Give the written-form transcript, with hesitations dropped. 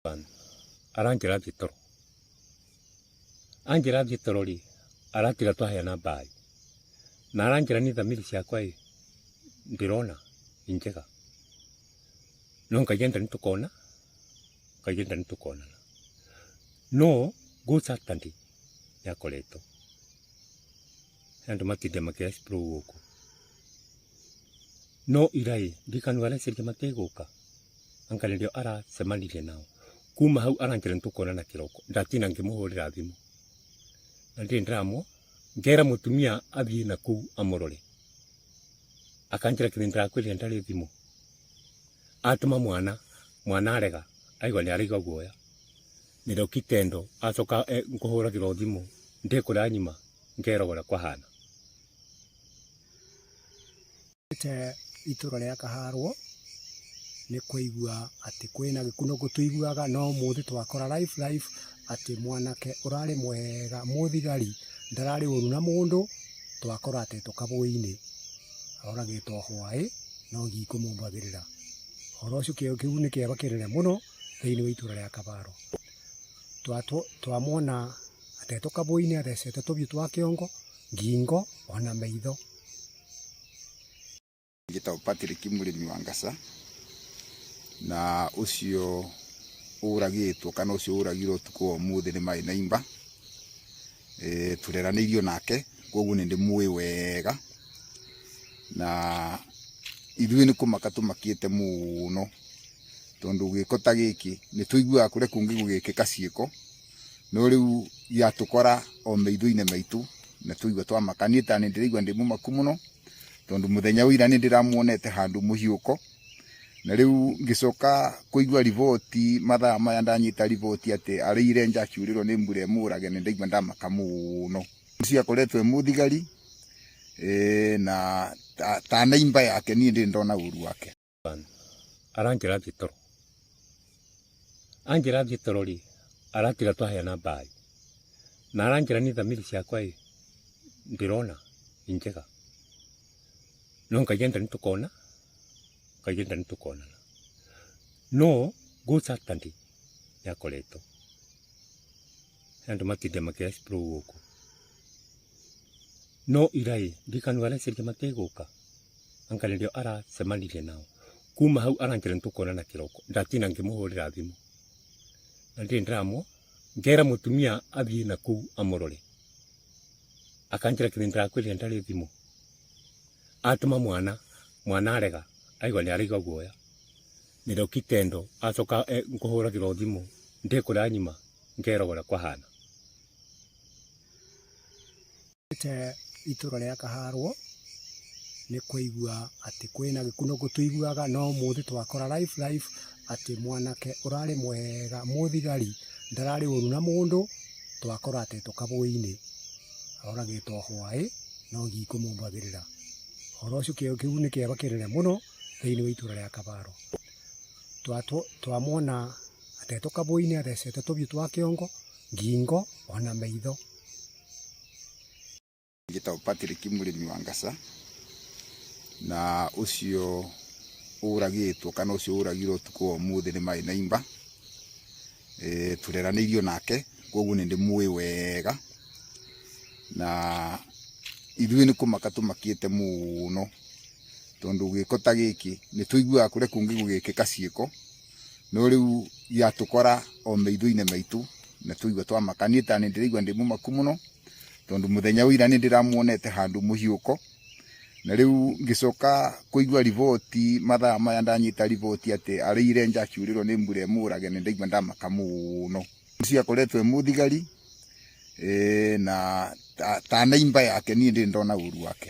Aranjĩra thiĩ toro. Anjĩra thiĩ toro rĩ, aratiga twaheana mbaĩ. Na aranjĩra niĩ thamiri ciakwa ĩ, ndĩrona i njega. No Ngai enda nĩtũkona, Ngai enda nĩtũkonana. No good Saturday nĩakoretwo. He andũ matinda makĩ explore gũkũ. No ira ĩ, ndirikanu areciria matigũka. Anga nĩrĩo aracemanirie nao. Kuma hau aranjĩra nĩtũkuonana kĩroko. Ndatinda ngĩmũhũrĩra thimũ. Na ndirĩ ndĩramwo, ngera mũtumia athiĩ nakũu amũrore. Akanjĩra kĩrĩa ndĩrakwĩrire ndarĩ thimũ. Atũma mwana, mwana arega, aigua nĩaraigua guoya. Nĩrĩo kitendo acoka kũhũragĩrwo thimũ ndĩ kũrĩa nyuma ngeragwo ũrĩa kwahana. Te itũra rĩa Kaharwo nĩ kũigua atĩ kwĩna gĩkuũ no tũiguaga no ũmũthĩ twakora live live atĩ mwanake ũrarĩ mwega mũthigari ndararĩ ũru na mũndũ twakora atetwo kabũĩ-inĩ oragĩtwo hwaĩ no ngi kũmũmbagĩrĩra. Ũhoro ũcio kĩu nĩ kĩeha kĩnene mũno thĩinĩ wa itũra rĩa Kabarũ. Twamwona atetwo kabũĩ-inĩ athecetwo tũbiũ twa kĩongo, ngingo ona maitho. Njĩtagwo Patrick mũrĩmi wa Ngasa, na ũcio ũragĩtwo kana ũcio ũragirwo ũtukũ wa ũmũthĩ nĩ Maĩ Naimba. Tũreranĩirio nake koguo nĩ ndĩmũĩ wega, na ithuĩ nĩ kũmaka tũmakĩte mũno, tondũ gĩko ta gĩkĩ nĩ tũiguaga kũrĩa kũngĩ gũgĩkĩka ciĩko, no rĩu gĩatũkora o maitho-inĩ maitũ na twaigua twamaka. Niĩ ta niĩ ndĩraigua ndĩ mũmaku mũno, tondũ mũthenya wa ira nĩ ndĩramuonete handũ mũhiũko, na rĩu ngĩcoka kũigua riboti mathaa maya ndanyita riboti atĩ arĩire nja akiurĩrwo nĩ mbura ĩmũrage nĩ ndaigua ndamaka mũno. Ũcio akoretwo e mũthigari na ta naimba yake niĩ ndirĩ ndona ũru wake. Aranjĩra thiĩ toro. Anjĩra thiĩ toro rĩ, aratiga twaheana mbaĩ. Na aranjĩra niĩ thamiri ciakwa ĩ, ndĩrona i njega. No Ngai enda nĩtũkona, Ngai enda nĩtũkonana. No good Saturday nĩakoretwo. He andũ matinda makĩ explore gũkũ. No ira ĩ, ndirikanu areciria matigũka. Anga nĩrĩo aracemanirie nao. Kuma hau aranjĩra nĩtũkuonana kĩroko. Ndatinda ngĩmũhũrĩra thimũ. Na ndirĩ ndĩramwo, ngera mũtumia athiĩ nakũu amũrore. Akanjĩra kĩrĩa ndĩrakwĩrire ndarĩ thimũ. Atũma mwana, mwana arega, aigua nĩaraigua guoya. Nĩrĩo kitendo acoka kũhũragĩrwo thimũ ndĩ kũrĩa nyuma ngeragwo ũrĩa kwahana. Te itũra rĩa Kaharwo nĩ kũigua atĩ kwĩna gĩkuũ no tũiguaga no ũmũthĩ twakora live live atĩ mwanake ũrarĩ mwega mũthigari ndararĩ ũru na mũndũ twakora atetwo kabũĩ-inĩ oragĩtwo hwaĩ no ngi kũmũmbagĩrĩra. Ũhoro ũcio kĩu nĩ kĩeha kĩnene mũno thĩinĩ wa itũra rĩa Kabarũ. Twamwona atetwo kabũĩ-inĩ athecetwo tũbiũ twa kĩongo, ngingo ona maitho. Njĩtagwo Patrick mũrĩmi wa Ngasa, na ũcio ũragĩtwo kana ũcio ũragirwo ũtukũ wa ũmũthĩ nĩ Maĩ Naimba. Tũreranĩirio nake koguo nĩ ndĩmũĩ wega, na ithuĩ nĩ kũmaka tũmakĩte mũno, tondũ gĩko ta gĩkĩ nĩ tũiguaga kũrĩa kũngĩ gũgĩkĩka ciĩko, no rĩu gĩatũkora o maitho-inĩ maitũ na twaigua twamaka. Niĩ ta niĩ ndĩraigua ndĩ mũmaku mũno, tondũ mũthenya wa ira nĩ ndĩramuonete handũ mũhiũko, na rĩu ngĩcoka kũigua riboti mathaa maya ndanyita riboti atĩ arĩire nja akiurĩrwo nĩ mbura ĩmũrage nĩ ndaigua ndamaka mũno. Ũcio akoretwo e mũthigari na ta naimba yake niĩ ndirĩ ndona ũru wake.